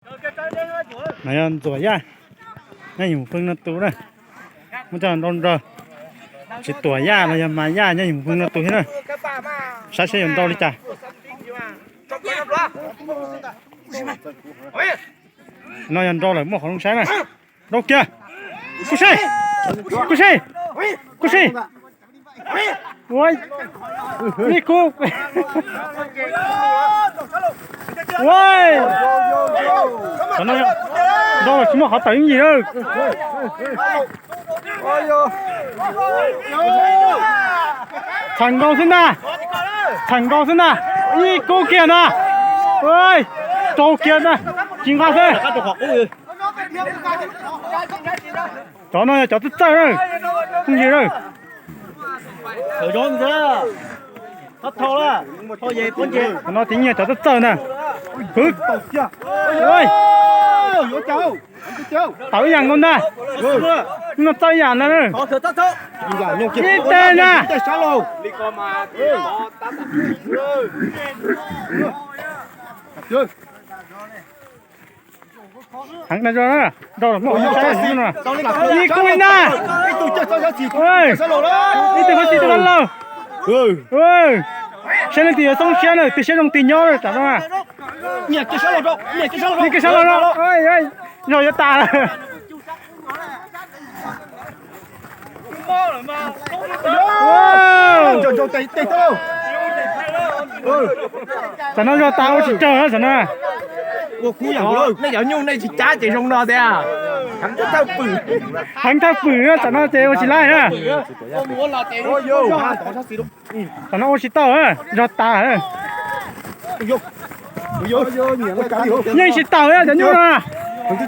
No yog ntxuam yaj nyob Yoos Feej no tus na. Muab coj nrau nrog. Tsis tuam yaj los yog mas yaj nyob Yoos Feej no tus thiab na. Saib seb yuav nrau li cas. No yog nrau lawm muaj qhov zoo saib na. Nrau kiag. Kuj sij. Kuj sij. Kuj sij. Ua ib kub. Ua. Nrau tsis muaj qhov tawm ib yim lawm. Txhawm nkaus xwb ntag. Txhawm nkaus xwb ntag. Ib kub kiag ntag. Rau kiag ntag. Tsis nqa xwb. Cov no yog cov txawj txawj na. Phooj ywg na. Qhov no ces nyiag cov txawj txawj ntag. Kwv. Tawm ib yam nkaus ntag. No txawj ib yam ntag. Ib teg ntag. Heev na, nrau los muaj qhov saib no. Ib kub ntag. Ib tug xov xwm tau laug. Saib leej twg yuav xoob siab na, tig siab zoo tig nyob tsam no. Niam kev sab laug no, zog yuav tas lawm. Tam no zog tas ua tsis raug na tam no. Nej cov nyuj nej tsis cab ces zoo no tiag. Heev thawj pwm na tam no ces ua tsis laij na. Tam no ua tsis tau, zog tas. Yeej tsis tawm cov nyuj no. Ib teg na.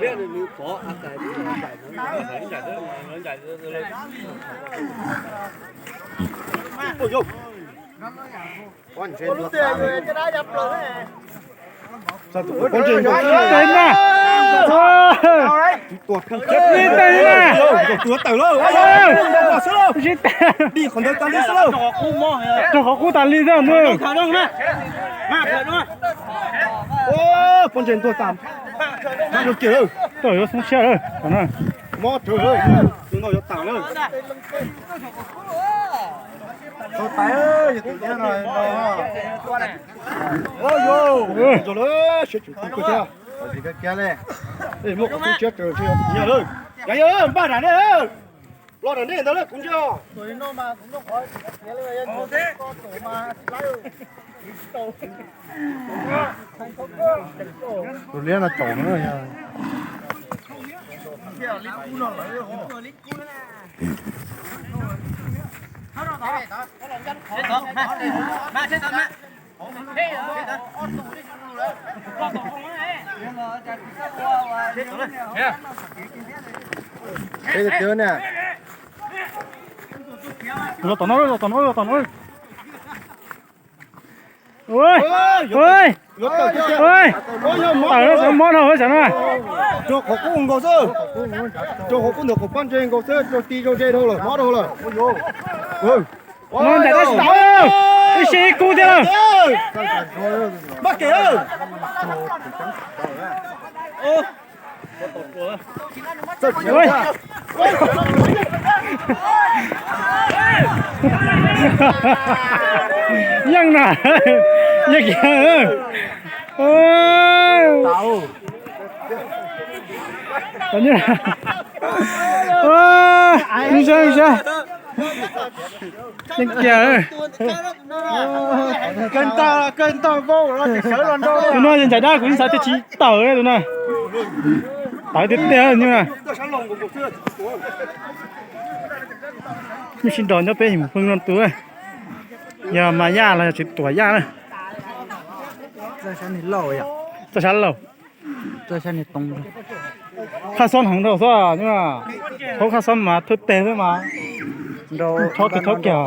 Ib teg na. Raug qhov qub tas li xwb nws. Poj ntses ntuag tas. Tau yuav xoob siab lawm. Mob rawv, tus no yuav tas lawm. Siab tseem tu kawg thiab. Muaj qhov tub siab raws nrhiav lawm. Yog yog npaj nram nej, los nram nej ntawd lawm kuv ntsia. Tus liab no tsaus no. Los tom no, los tom no, los tom no. Tawm mob dhau xwb no. Raug qhov qub nkaus xwb. Raug qhov qub ntawm qhov poj ntses nkaus xwb, raug ti raug ze dhau lawm, mob dhau lawm. No ncaim tab sis tau, ib si ib kub thiab lawm. Maj kev. Yeej na, yeej kiag. Yeej kiag. Tus no yog ncaim dab kuv yeej xav tias tsis tawm tus no. Tawm tiag tiag nyuj na. Nyuj sib nrog nyob peb Yoos Feej no tus. Yog mas yaj los yog tsis tuam yaj na. Txawj sab laug. Qhaj xob heev rau xwb, hauv qhaj xob mas thwj teg xwb mas. Rau thaub kiag, thaub kiag.